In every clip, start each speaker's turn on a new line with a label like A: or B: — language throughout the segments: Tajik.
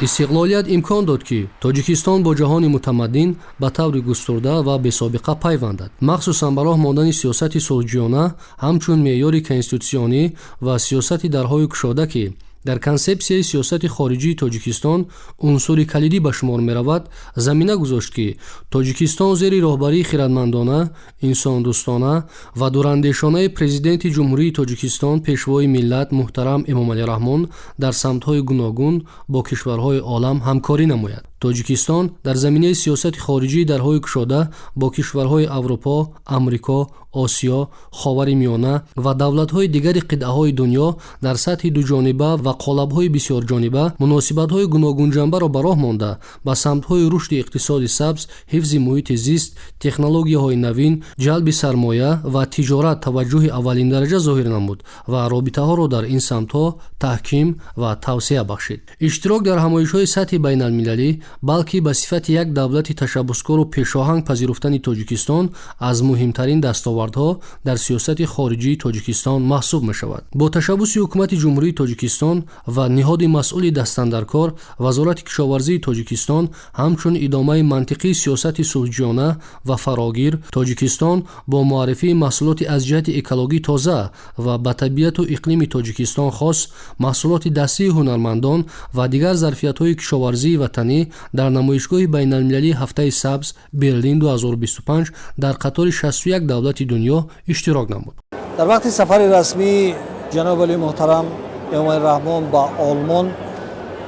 A: Истиқлолият имкон дод, ки Тоҷикистон бо ҷаҳони мутамаддин ба таври густурда ва бесобиқа пайвандад. Махсусан, ба роҳ мондани сиёсати сулҳҷӯёна ҳамчун меъёри конститутсионӣ ва сиёсати дарҳои кушода, ки дар консепсияи сиёсати хориҷии Тоҷикистон унсури калидӣ ба шумор меравад, замина гузошт, ки Тоҷикистон зери роҳбарии хирадмандона, инсондӯстона ва дурандешонаи Президенти Ҷумҳурии Тоҷикистон, Пешвои миллат муҳтарам Эмомалӣ Раҳмон дар самтҳои гуногун бо кишварҳои олам ҳамкорӣ намояд. Тоҷикистон дар заминаи сиёсати хориҷии дарҳои кушода бо кишварҳои Аврупо, Амрико, Осиё, Ховари Миёна ва давлатҳои дигари қитъаҳои дунё дар сатҳи дуҷониба ва қолабҳои бисёрҷониба муносибатҳои гуногунҷанбаро ба роҳ монда, ба самтҳои рушди иқтисоди сабз, ҳифзи муҳити зист, технологияҳои навин, ҷалби сармоя ва тиҷорат таваҷҷӯҳи аввалиндараҷа зоҳир намуд ва робитаҳоро дар ин самтҳо таҳким ва тавсеа бахшид. Иштирок дар ҳамоишҳои сатҳи байналмилалӣ, балки ба сифати як давлати ташаббускору пешоҳанг пазируфтани Тоҷикистон аз муҳимтарин дастовардҳо дар сиёсати хориҷии Тоҷикистон маҳсуб мешавад. Бо ташаббуси Ҳукумати Ҷумҳурии Тоҷикистон ва ниҳоди масъули дастандаркор, Вазорати кишоварзии Тоҷикистон, ҳамчун идомаи мантиқии сиёсати сулҳҷӯёна ва фарогир, Тоҷикистон бо муаррифии маҳсулоти аз ҷиҳати экологӣ тоза ва ба табиату иқлими Тоҷикистон хос, маҳсулоти дастии ҳунармандон ва дигар зарфиятҳои кишоварзии ватанӣ дар намоишгоҳи байналмилалии «Ҳафтаи сабз Берлин 2025» дар қатори 61 давлати дунё иштирок намуд.
B: Дар вақти сафари расмии ҷаноби олии муҳтарам Эмомалӣ Раҳмон ба Олмон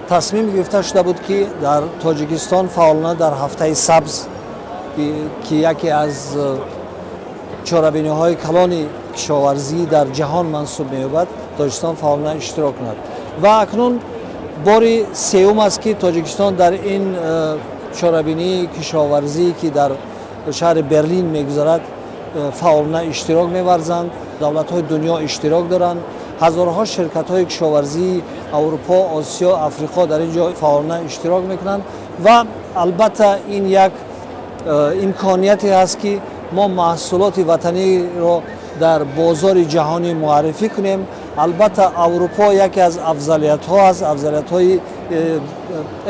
B: тасмим гирифта шуда буд, ки дар Тоҷикистон фаъолона дар «Ҳафтаи сабз», ки яке аз чорабиниҳои калони кишоварзӣ дар ҷаҳон мансуб меёбад, Тоҷикистон фаъолона иштирок кунад. Ва акнун бори сеюм аст, ки Тоҷикистон дар ин чорабинии кишоварзӣ, ки дар шаҳри Берлин мегузарад, фаъолона иштирок меварзанд. Давлатҳои дунё иштирок доранд. Ҳазорҳо ширкатҳои кишоварзии Аврупо, Осиё, Африқо дар ин ҷо фаъолона иштирок мекунанд. Ва албатта, ин як имконияте аст, ки мо маҳсулоти ватаниро дар бозори ҷаҳонӣ муаррифӣ кунем. Албатта, Аврупо яке аз афзалиятҳо аст, афзалиятҳои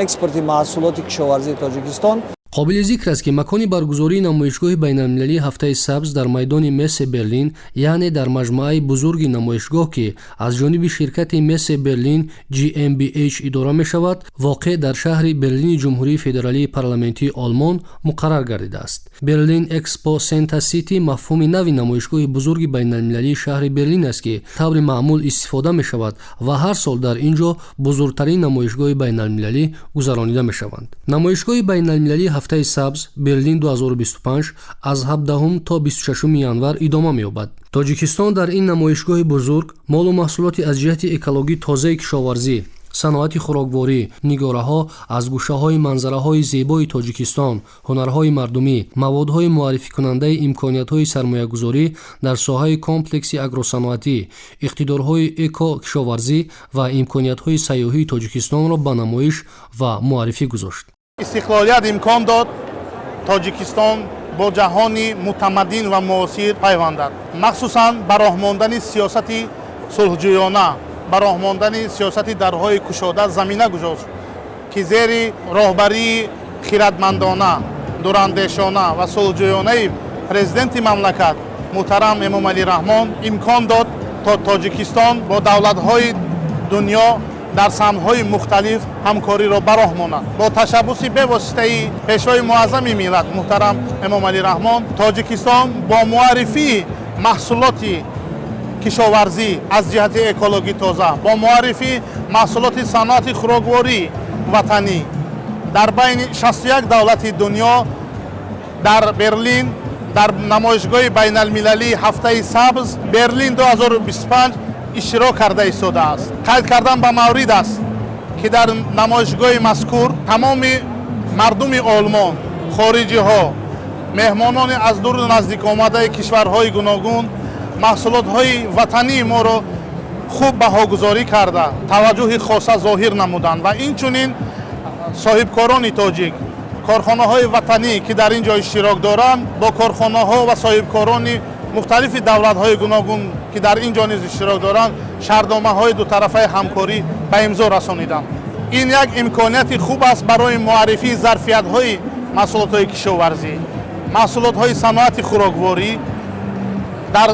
B: экспорти маҳсулоти кишоварзии Тоҷикистон.
A: Қобили зикр аст, ки макони баргузории намоишгоҳи байналмилалии «Ҳафтаи сабз» дар майдони Мессе Берлин, яъне дар маҷмӯаи бузурги намоишгоҳ, ки аз ҷониби ширкати Мессе Берлин GmbH идора мешавад, воқеъ дар шаҳри Берлини Ҷумҳурии Федералии Парламентии Олмон муқаррар гардидааст. Берлин Экспо Сентер Сити мафҳуми нави намоишгоҳи бузурги байналмилалии шаҳри Берлин аст, ки таври маъмул истифода мешавад ва ҳар сол дар ин ҷо бузургтарин намоишгоҳи байналмилалӣ гузаронида мешаванд. Намоишгоҳи байналмилалии «Ҳафтаи сабз Берлин 2025» аз 17 то 26 январ идома меёбад. Тоҷикистон дар ин намоишгоҳи бузург молу маҳсулоти аз ҷиҳати экологӣ тозаи кишоварзӣ, саноати хӯрокворӣ, нигораҳо аз гӯшаҳои манзараҳои зебои Тоҷикистон, ҳунарҳои мардумӣ, маводҳои муаррификунандаи имкониятҳои сармоягузорӣ дар соҳаи комплекси агросаноатӣ, иқтидорҳои эко-кишоварзӣ ва имкониятҳои сайёҳии Тоҷикистонро ба намоиш ва муаррифӣ гузошт.
C: Истиқлолият имкон дод Тоҷикистон бо ҷаҳони мутамаддин ва муосир пайвандад. Махсусан, ба роҳ мондани сиёсати сулҳҷӯёна, ба роҳ мондани сиёсати дарҳои кушода замина гузошт, ки зери роҳбарии хирадмандона, дурандешона ва сулҳҷӯёнаи президенти мамлакат муҳтарам Эмомалӣ Раҳмон имкон дод, то Тоҷикистон бо давлатҳои дунё дар самтҳои мухталиф ҳамкориро ба роҳ монад. Бо ташаббуси бевоситаи Пешвои муаззами миллат муҳтарам Эмомалӣ Раҳмон Тоҷикистон бо муаррифии маҳсулоти кишоварзӣ аз ҷиҳати экологӣ тоза, бо муаррифии маҳсулоти саноати хӯрокворӣ ватанӣ дар байни 61 давлати дунё дар Берлин, дар намоишгоҳи байналмилалии «Ҳафтаи сабз Берлин 2025» иштирок карда истодааст. Қайд кардан ба маврид аст, ки дар намоишгоҳи мазкур тамоми мардуми Олмон, хориҷиҳо, меҳмонони аз дуру наздик омадаи кишварҳои гуногун маҳсулотҳои ватании моро хуб баҳогузорӣ карда, таваҷҷӯҳи хоса зоҳир намуданд. Ва инчунин соҳибкорони тоҷик, корхонаҳои ватанӣ, ки дар ин ҷо иштирок доранд, бо корхонаҳо ва соҳибкорони мухталифи давлатҳои гуногун, ки дар ин ҷо низ иштирок доранд, шартномаҳои дутарафаи ҳамкорӣ ба имзо расониданд. Ин як имконияти хуб аст барои муаррифии зарфиятҳои маҳсулотҳои кишоварзӣ, маҳсулотҳои саноати хӯрокворӣ дар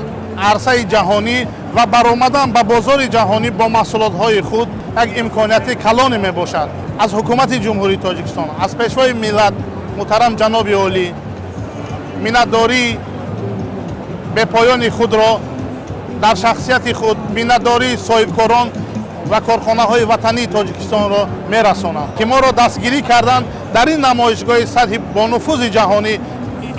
C: арсаи ҷаҳонӣ ва баромадан ба бозори ҷаҳонӣ бо маҳсулотҳои худ як имконияти калоне мебошад. Аз Ҳукумати Ҷумҳурии Тоҷикистон, аз Пешвои миллат муҳтарам ҷаноби олӣ миннатдории бепоёни худро дар шахсияти худ, миннатдории соҳибкорон ва корхонаҳои ватании Тоҷикистонро мерасонам, ки моро дастгирӣ карданд. Дар ин намоишгоҳи сатҳи бонуфузи ҷаҳонӣ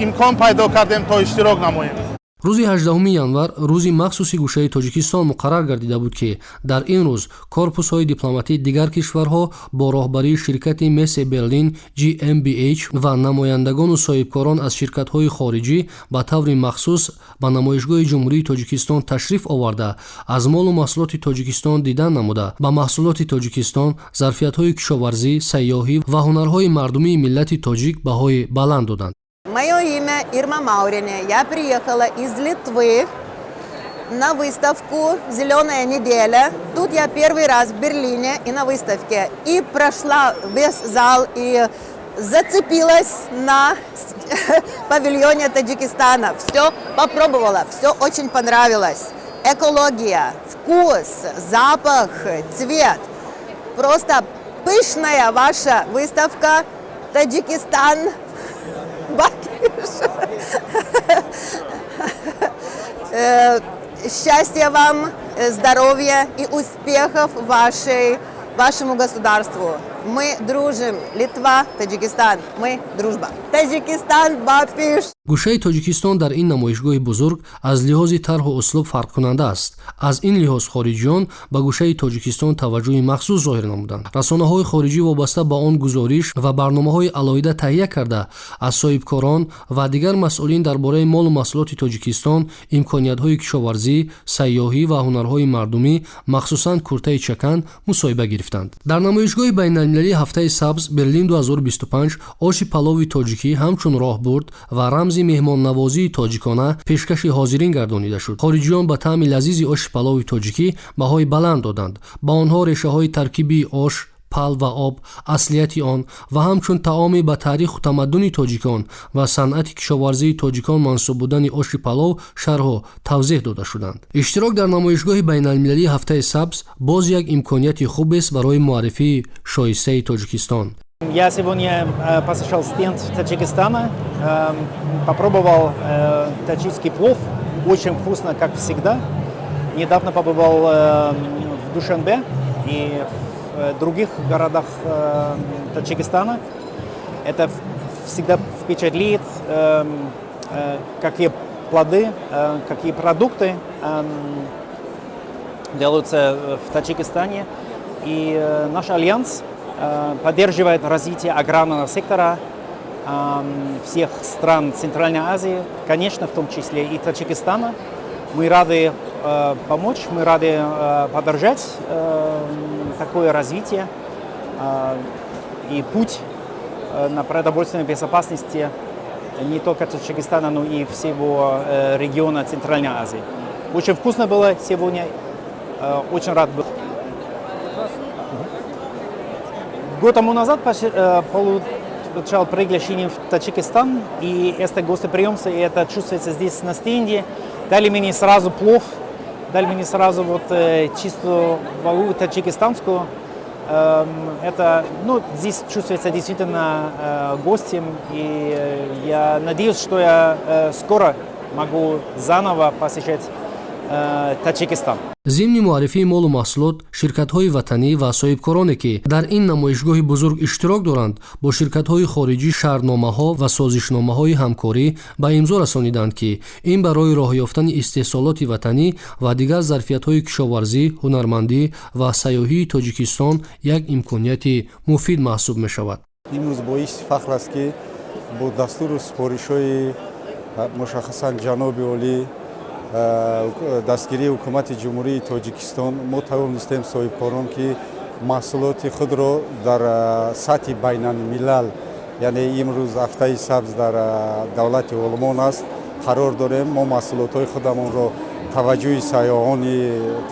C: имкон пайдо кардем то иштирок намоем.
A: Рӯзи 18 январ рӯзи махсуси гӯшаи Тоҷикистон муқаррар гардида буд, ки дар ин рӯз корпусҳои дипломатии дигар кишварҳо бо роҳбарии ширкати Messe Berlin GmbH ва намояндагону соҳибкорон аз ширкатҳои хориҷӣ ба таври махсус ба намоишгоҳи Ҷумҳурии Тоҷикистон ташриф оварда, аз молу маҳсулоти Тоҷикистон дидан намуда, ба маҳсулоти Тоҷикистон, зарфиятҳои кишоварзӣ, сайёҳӣ ва ҳунарҳои мардумии миллати тоҷик баҳои баланд доданд.
D: Мое имя Ирма Маурине. Я приехала из Литвы на выставку «Зеленая неделя». Тут я первый раз в Берлине и на выставке. И прошла весь зал и зацепилась на павильоне Таджикистана. Все попробовала, все очень понравилось. Экология, вкус, запах, цвет. Просто пышная ваша выставка. Таджикистан. Ба пеш. Счастья вам, здоровья и успехов вашему государству. Мы дружим. Литва, Таджикистан. Мы дружба. Таджикистан, ба пеш.
A: Гӯшаи Тоҷикистон дар ин намоишгоҳи бузург аз лиҳози тарҳу услуб фарқкунанда аст. Аз ин лиҳоз хориҷиён ба гӯшаи Тоҷикистон таваҷҷӯҳи махсус зоҳир намуданд. Расонаҳои хориҷӣ вобаста ба он гузориш ва барномаҳои алоҳида таҳия карда, аз соҳибкорон ва дигар масъулин дар бораи молу маҳсулоти Тоҷикистон, имкониятҳои кишоварзӣ, сайёҳӣ ва ҳунарҳои мардумӣ, махсусан куртаи чакан, мусоҳиба гирифтанд. Дар намоишгоҳи байналмилалии Ҳафтаи сабз Берлин 2025 оши палови тоҷикӣ ҳамчун роҳбурд ва рамзи меҳмоннавозии тоҷикона пешкаши ҳозирин гардонида шуд. Хориҷиён ба таъми лазизи оши палови тоҷикӣ баҳои баланд доданд. Ба онҳо решаҳои таркибии ош пал ва об, аслияти он ва ҳамчун таоме ба таъриху тамаддуни тоҷикон ва санъати кишоварзии тоҷикон мансуб будани оши палов шарҳу тавзеҳ дода шуданд. Иштирок дар намоишгоҳи байналмилалии Ҳафтаи сабз боз як имконияти хубест барои муаррифии шоистаи Тоҷикистон.
E: Я сегодня посещал стенд Таджикистана, попробовал таджикский плов, очень вкусно, как всегда. Недавно побывал в Душанбе и в других городах Таджикистана. Это всегда впечатлит, какие плоды, какие продукты делаются в Таджикистане. И наш альянс поддерживает развитие аграрного сектора всех стран Центральной Азии, конечно, в том числе и Таджикистана. Мы рады помочь, мы рады поддержать такое развитие и путь на продовольственной безопасности не только Таджикистана, но и всего региона Центральной Азии. Очень вкусно было сегодня, очень рад был. Год тому назад получал приглашение в Таджикистан, и это гостеприимство, и это чувствуется здесь на стенде. Дали мне сразу плов, дали мне сразу вот чистую валюту таджикистанскую. Это, ну, здесь чувствуется действительно гостем, и я надеюсь, что я скоро могу заново посещать Таджикистан.
A: Зимни муаррифии молу маҳсулот, ширкатҳои ватанӣ ва соҳибкороне, ки дар ин намоишгоҳи бузург иштирок доранд, бо ширкатҳои хориҷӣ шартномаҳо ва созишномаҳои ҳамкорӣ ба имзо расониданд, ки ин барои роҳ ёфтани истеҳсолоти ватанӣ ва дигар зарфиятҳои кишоварзӣ, ҳунармандӣ ва сайёҳии Тоҷикистон як имконияти муфид маҳсуб мешавад.
F: Имрӯз боиси фахр аст, ки бо дастуру супоришҳои мушаххасан ҷаноби олӣ, дастгирии Ҳукумати Ҷумҳурии Тоҷикистон мо тавонистем соҳибкорон, ки маҳсулоти худро дар сатҳи байналмилал, яъне имрӯз Ҳафтаи сабз дар давлати Олмон аст, қарор дорем. Мо маҳсулотҳои худамонро таваҷҷӯҳи сайёҳони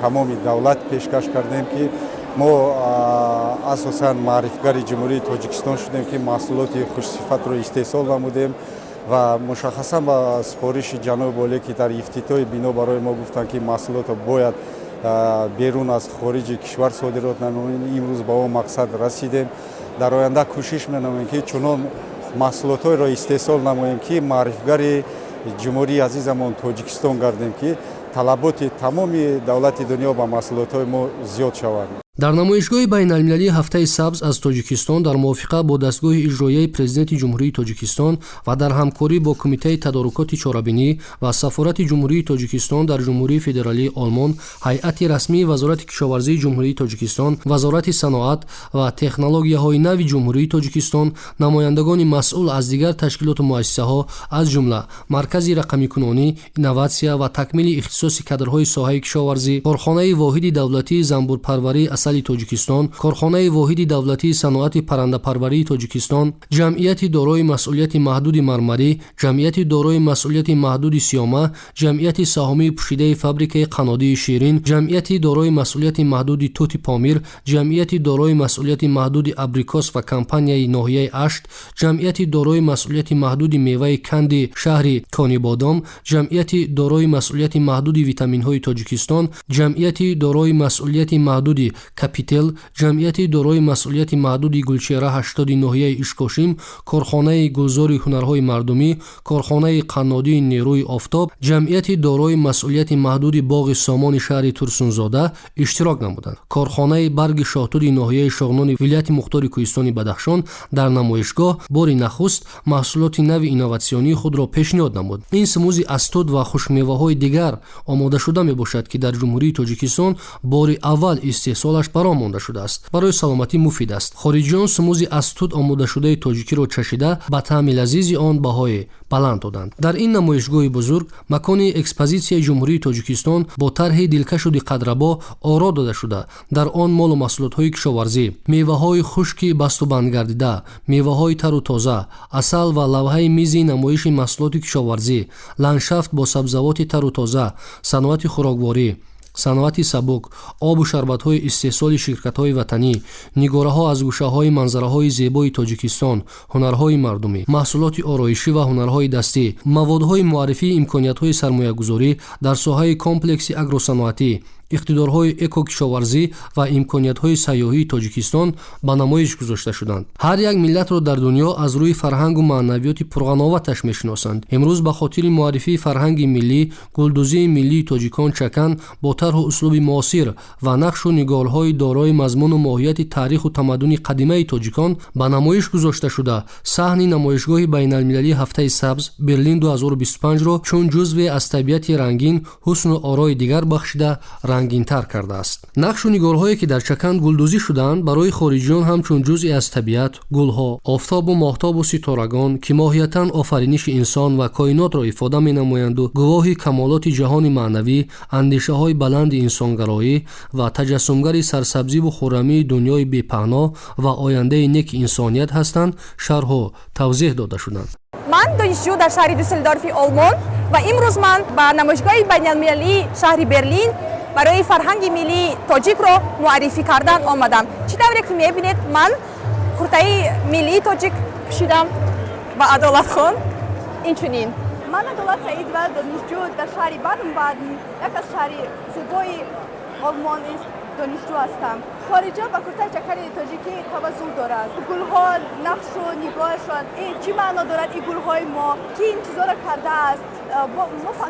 F: тамоми давлат пешкаш кардем, ки Мо асосан маърифгари Ҷумҳурии Тоҷикистон шудем, ки маҳсулоти хушсифатро истеҳсол намудем ва мушаххасан ба супориши ҷаноби олӣ, ки дар ифтитоҳи бино барои мо гуфтанд, ки маҳсулотро бояд берун аз хориҷи кишвар содирот намоем. Имрӯз ба он мақсад расидем. Дар оянда кӯшиш менамоем, ки чунон маҳсулотҳоеро истеҳсол намоем, ки маърифгари ҷумҳурии азизамон Тоҷикистон гардем, ки талаботи тамоми давлати дунё ба маҳсулотҳои мо зиёд шавад.
A: Дар намоишгоҳи байналмилалии Ҳафтаи сабз аз Тоҷикистон дар мувофиқа бо дастгоҳи иҷроияи Президенти Ҷумҳурии Тоҷикистон ва дар ҳамкорӣ бо Кумитаи тадорукоти чорабинӣ ва Сафорати Ҷумҳурии Тоҷикистон дар Ҷумҳурии Федералии Олмон, ҳайати расмии Вазорати кишоварзии Ҷумҳурии Тоҷикистон, Вазорати саноат ва технологияҳои нави Ҷумҳурии Тоҷикистон, намояндагони масъул аз дигар ташкилоту муассисаҳо, аз ҷумла Маркази рақамикунонӣ, инноватсия ва такмили ихтисоси кадрҳои соҳаи кишоварзӣ, корхонаи воҳиди давлатии занбурпарварии асали Тоҷикистон, корхонаи воҳиди давлатии саноати паррандапарварии Тоҷикистон, ҷамъияти дорои масъулияти маҳдуди Мармарӣ, ҷамъияти дорои масъулияти маҳдуди Сиёма, ҷамъияти саҳомии пӯшидаи фабрикаи қаннодии Ширин, ҷамъияти дорои масъулияти маҳдуди Тути Помир, ҷамъияти дорои масъулияти маҳдуди Абрикос ва компанияи ноҳияи Ашт, ҷамъияти дорои масъулияти маҳдуди меваи канди шаҳри Конибодом, ҷамъияти дорои масъулияти маҳдуди витаминҳои Тоҷикистон, ҷамъияти дорои масъулияти маҳдуди Капител, ҷамъияти дорои масъулияти маҳдуди Гулчеҳра 80 ноҳияи Ишкошим, корхонаи гулзори ҳунарҳои мардумӣ, корхонаи қаннодии нерӯи офтоб, ҷамъияти дорои масъулияти маҳдуди боғи Сомони шаҳри Турсунзода иштирок намуданд. Корхонаи барги шоҳтуди ноҳияи Шоғнони вилояти мухтори кӯҳистони Бадахшон дар намоишгоҳ бори нахуст маҳсулоти нави инноватсионии худро пешниҳод намуд. Ин смузи аз тут ва хушкмеваҳои дигар омодашуда мебошад, ки дар Ҷумҳурии Тоҷикистон бори аввал истеҳсолаш ба роҳ монда шудааст, барои саломатӣ муфид аст. Хориҷиён смузи аз тут омодашудаи тоҷикиро чашида, ба таъми лазизи он баҳои баланд доданд. Дар ин намоишгоҳи бузург макони экспозитсияи Ҷумҳурии Тоҷикистон бо тарҳи дилкашу диққатрабо оро дода шуда, дар он молу маҳсулотҳои кишоварзӣ, меваҳои хушки бастубандгардида, меваҳои тару тоза, асал ва лавҳаи мизи намоиши маҳсулоти кишоварзӣ, ландшафт бо сабзавоти тару тоза, саноати хӯрокворӣ, саноати сабук, обу шарбатҳои истеҳсоли ширкатҳои ватанӣ, нигораҳо аз гӯшаҳои манзараҳои зебои Тоҷикистон, ҳунарҳои мардумӣ, маҳсулоти ороишӣ ва ҳунарҳои дастӣ, маводҳои муаррифии имкониятҳои сармоягузорӣ дар соҳаи комплекси агросаноатӣ, иқтидорҳои экокишоварзӣ ва имкониятҳои сайёҳии Тоҷикистон ба намоиш гузошта шуданд. Ҳар як миллатро дар дунё аз рӯи фарҳангу маънавиёти пурғановаташ мешиносанд. Имрӯз ба хотири муаррифии фарҳанги миллӣ, гулдӯзии миллии тоҷикон чакан бо тарҳу услуби муосир ва нақшу нигорҳои дорои мазмуну моҳияти таъриху тамаддуни қадимаи тоҷикон ба намоиш гузошта шуда, саҳни намоишгоҳи байналмилалии Ҳафтаи сабз Берлин 2025-ро чун ҷузве аз табиати рангин ҳусну орои дигар бахшида, рангинтар кардааст. Нақшу нигорҳое, ки дар чакан гулдӯзӣ шудаанд, барои хориҷиён ҳамчун ҷузъе аз табиат, гулҳо, офтобу моҳтобу ситорагон, ки моҳиятан офариниши инсон ва коинотро ифода менамоянду гувоҳи камолоти ҷаҳони маънавӣ, андешаҳои баланди инсонгароӣ ва таҷассумгари сарсабзиву хуррамии дунёи бепаҳно ва ояндаи неки инсоният ҳастанд, шарҳу тавзеҳ дода шуданд.
G: Ман донишҷӯ дар шаҳри Дюссельдорфи Олмон ва имрӯз ман ба намоишгоҳи байналмилалии шаҳри Берлин барои фарҳанги миллии тоҷикро муаррифӣ кардан омадам. Чӣ тавре ки мебинед, ман куртаи миллии тоҷик пӯшидам ва Адолатхон инчунин.
H: Ман Адолат Саидова, донишҷӯ дар шаҳри Баден-Баден, як аз шаҳри зебои Олмон донишҷӯ ҳастам. Хориҷиҳо ба куртаи чакани тоҷикӣ таваззуҳ дорад. Гулҳо, нақшу нигоҳашон, чӣ маъно дорад ин гулҳои мо, ки ин чизоро кардааст. Мо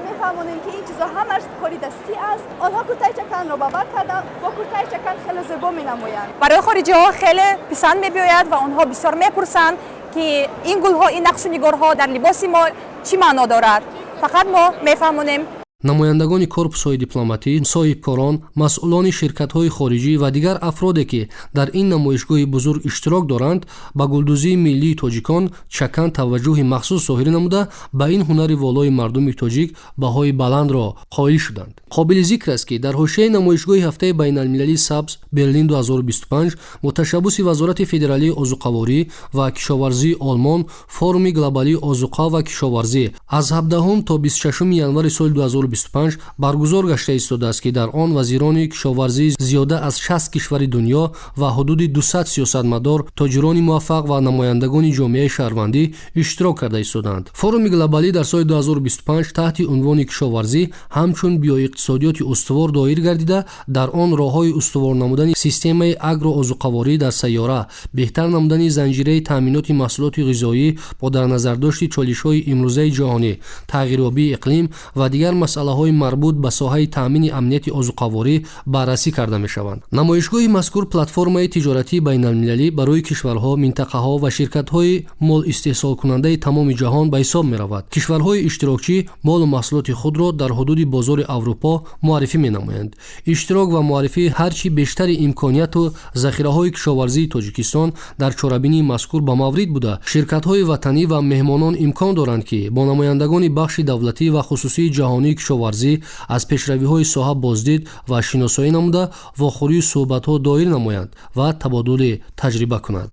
H: мефаҳмонем, ки ин чизо ҳамаш кори дастӣ аст. Онҳо куртаи чаканро ба бар карданд, бо куртаи чакан хеле зебо менамоянд.
G: Барои хориҷиҳо хеле писанд мебиёяд ва онҳо бисёр мепурсанд, ки ин гулҳо, ин нақшу нигорҳо дар либоси мо чӣ маъно дорад. Фақат мо мефаҳмонем.
A: Намояндагони корпусҳои дипломатӣ, соҳибкорон, масъулони ширкатҳои хориҷӣ ва дигар афроде, ки дар ин намоишгоҳи бузург иштирок доранд, ба гулдӯзии миллии тоҷикон чакан таваҷҷӯҳи махсус зоҳир намуда, ба ин ҳунари волои мардуми тоҷик баҳои баландро қоил шуданд. Қобили зикр аст, ки дар ҳошияи намоишгоҳи Ҳафтаи байналмилалии сабз Берлин 2025 бо ташаббуси Вазорати федералии озуқаворӣ ва кишоварзии Олмон форуми глобалии озуқа ва кишоварзӣ аз 17 то 26 январи соли 2025. 2025 баргузор гашта истодааст, ки дар он вазирони кишоварзии зиёда аз 60 кишвари дунё ва ҳудуди 200 сиёсатмадор, тоҷирони муваффақ ва намояндагони ҷомеаи шаҳрвандӣ иштирок карда истодаанд. Форуми глобалӣ дар соли 2025 таҳти унвони «Кишоварзӣ ҳамчун биоиқтисодиёти устувор» доир гардида, дар он роҳҳои устувор намудани системаи агроозуқаворӣ дар сайёра, беҳтар намудани занҷираи таъминоти маҳсулоти ғизоӣ бо дар назардошти чолишҳои имрӯзаи ҷаҳонӣ, тағйирёбии иқлим ва дигар масъалаҳои марбут ба соҳаи таъмини амнияти озуқаворӣ баррасӣ карда мешаванд. Намоишгоҳи мазкур платформаи тиҷоратии байналмилалӣ барои кишварҳо, минтақаҳо ва ширкатҳои молистеҳсолкунандаи тамоми ҷаҳон ба ҳисоб меравад. Кишварҳои иштирокчӣ молу маҳсулоти худро дар ҳудуди бозори Аврупо муаррифӣ менамоянд. Иштирок ва муаррифии ҳар чӣ бештари имконияту захираҳои кишоварзии Тоҷикистон дар чорабинии мазкур ба маврид буда, ширкатҳои ватанӣ ва меҳмонон имкон доранд, ки бо намояндагони бахши давлатӣ ва хусусии ҷаҳонии кишоварзӣ аз пешравиҳои соҳа боздид ва шиносоӣ намуда, вохӯрию суҳбатҳо доир намоянд ва табодули таҷриба кунанд.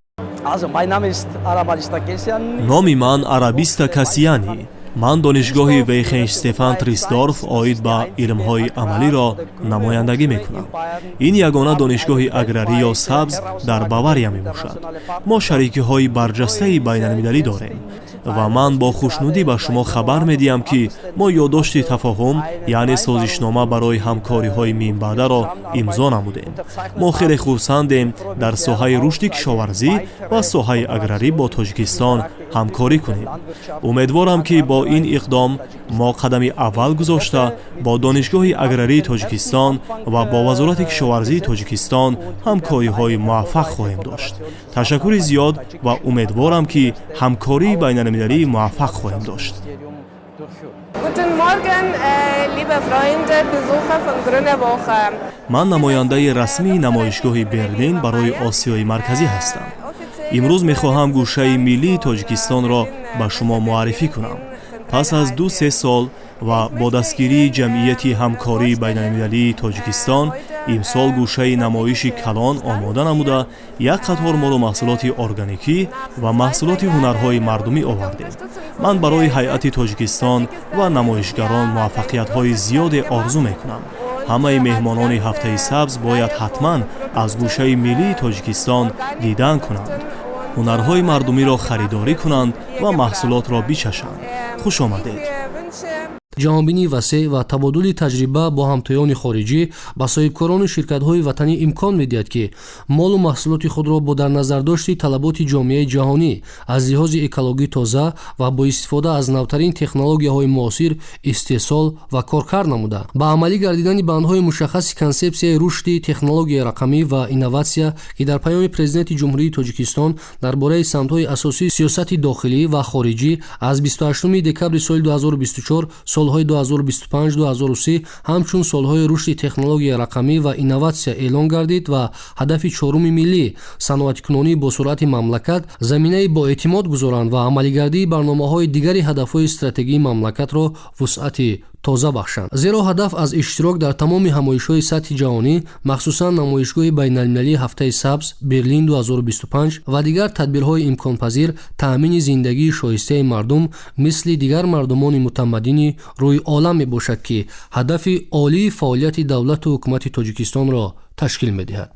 I: Номи ман Арабиста Касияни. Ман донишгоҳи Вейхенштефан Трисдорф оид ба илмҳои амалиро намояндагӣ мекунам. Ин ягона донишгоҳи аграрӣ ё сабз дар Бавария мебошад. Мо шарикиҳои барҷастаи байналмилалӣ дорем ва ман бо хушнудӣ ба шумо хабар медиҳам, ки мо ёддошти тафоҳум, яъне созишнома барои ҳамкориҳои минбаъдаро имзо намудем. Мо хеле хурсандем дар соҳаи рушди кишоварзӣ ва соҳаи аграрӣ бо Тоҷикистон ҳамкорӣ кунем. Умедворам, ки бо ин иқдом мо қадами аввал гузошта, бо Донишгоҳи аграрии Тоҷикистон ва бо Вазорати кишоварзии Тоҷикистон ҳамкориҳои муваффақ хоҳем дошт. Ташаккури зиёд ва умедворам, ки ҳамкории байналмилалии муваффақ хоҳем дошт.
J: Guten Morgen, liebe Freunde, Besucher von Grüne Woche.
I: Ман намояндаи расмии намоишгоҳи Берлин барои Осиёи Марказӣ ҳастам. Имрӯз мехоҳам гӯшаи миллии Тоҷикистонро ба шумо муаррифӣ кунам. Пас аз 2-3 сол ва бо дастгирии Ҷамъияти ҳамкории байналмилалии Тоҷикистон имсол гӯшаи намоиши калон омода намуда, як қатор молу маҳсулоти органикӣ ва маҳсулоти ҳунарҳои мардумӣ овардем. Ман барои ҳайати Тоҷикистон ва намоишгарон муваффақиятҳои зиёде орзу мекунам. Ҳамаи меҳмонони Ҳафтаи сабз бояд ҳатман аз гӯшаи миллии Тоҷикистон дидан кунанд, ҳунарҳои мардумиро харидорӣ кунанд ва маҳсулотро бичашанд. Хуш омадед!
A: Ҷаҳонбинии васеъ ва табодули таҷриба бо ҳамтоёни хориҷӣ ба соҳибкорону ширкатҳои ватанӣ имкон медиҳад, ки молу маҳсулоти худро бо дар назардошти талаботи ҷомеаи ҷаҳонӣ аз лиҳози экологӣ тоза ва бо истифода аз навтарин технологияҳои муосир истеҳсол ва коркард намуда, ба амалӣ гардидани бандҳои мушаххаси консепсияи рушди технологияи рақамӣ ва инноватсия, ки дар Паёми Президенти Ҷумҳурии Тоҷикистон дар бораи самтҳои асосии сиёсати дохилӣ ва хориҷӣ аз 28 декабри соли 2024 солҳои 2025-2030 ҳамчун солҳои рушди технологияи рақамӣ ва инноватсия эълон гардид ва ҳадафи чоруми миллӣ, саноатикунонии босуръати мамлакат, заминаи боэътимод гузоранд ва амалигардии барномаҳои дигари ҳадафҳои стратегии мамлакатро вусъати тоза бахшанд. Зеро ҳадаф аз иштирок дар тамоми ҳамоишҳои сатҳи ҷаҳонӣ, махсусан намоишгоҳи байналмилалии Ҳафтаи сабз Берлин 2025 ва дигар тадбирҳои имконпазир, таъмини зиндагии шоистаи мардум мисли дигар мардумони мутамаддини рӯи олам мебошад, ки ҳадафи олии фаъолияти давлату ҳукумати Тоҷикистонро ташкил медиҳад.